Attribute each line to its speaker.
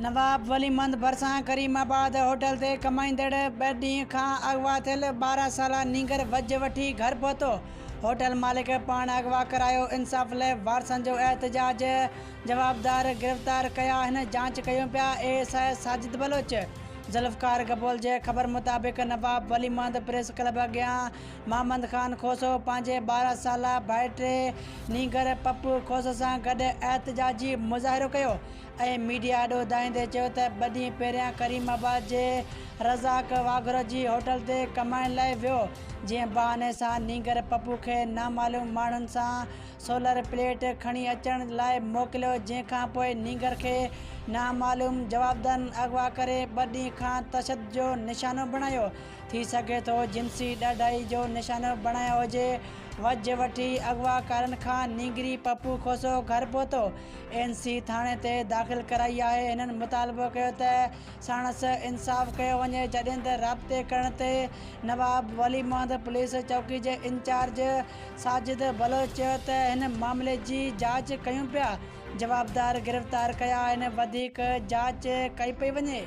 Speaker 1: نواب ولي محمد ڀرسان ڪريم آباد هوٽل تي ڪمائيندڙ ٻه ڏينهن کان اغوا ٿيل 12 سالا نينگر وجهه وٺي گهر پهتو، هوٽل مالڪ پاڻ اغوا ڪرايو، انصاف لاء وارثن جو احتجاج، جوابدار گرفتار ڪيا آهن، جاچ ڪيون پيا، A S I Sajid Baloch. Zulfiqar Gabol جي خبر مطابق نواب ولي محمد پريس ڪلب اڳيان محمد خان کوسو پنهنجي 12 سالا ڀائٽي نينگر پپو کوسو سان گڏ احتجاجي مظاهرو ڪيو ۽ ميڊيا آڏو دانهيندي چيو ته ٻه ڏينهن پهريان ڪريم آباد جي رزاق واگهرو جي هوٽل تي ڪمائڻ لاء ويو جنهن بهاني سان نينگر پپو کي نامعلوم ماڻهن سان سولر پليٽ کڻي اچڻ لاء موڪليو جنهن کان پوء نينگر کي نامعلوم جوابدارن اغوا ڪري ٻه ڏينهن کان تشدد جو نشانو بڻايو ٿي سگهي ٿو جنسي ڏاڍائي جو نشانو بڻايو هجي وجهه وٺي اغواڪارن کان نينگري پپو کوسو گهر پهتو اين سي ٿاڻي تي داخل ڪرائي آهي هنن مطالبو ڪيو ته ساڻس انصاف ڪيو وڃي جڏهن ته رابطي ڪرڻ تي نواب ولي محمد پوليس چوڪي جي انچارج ساجد بلوچ چيو ته هن معاملي جي جاچ ڪيون پيا جوابدار گرفتار ڪيا آهن وڌيڪ جاچ ڪئي پئي وڃي.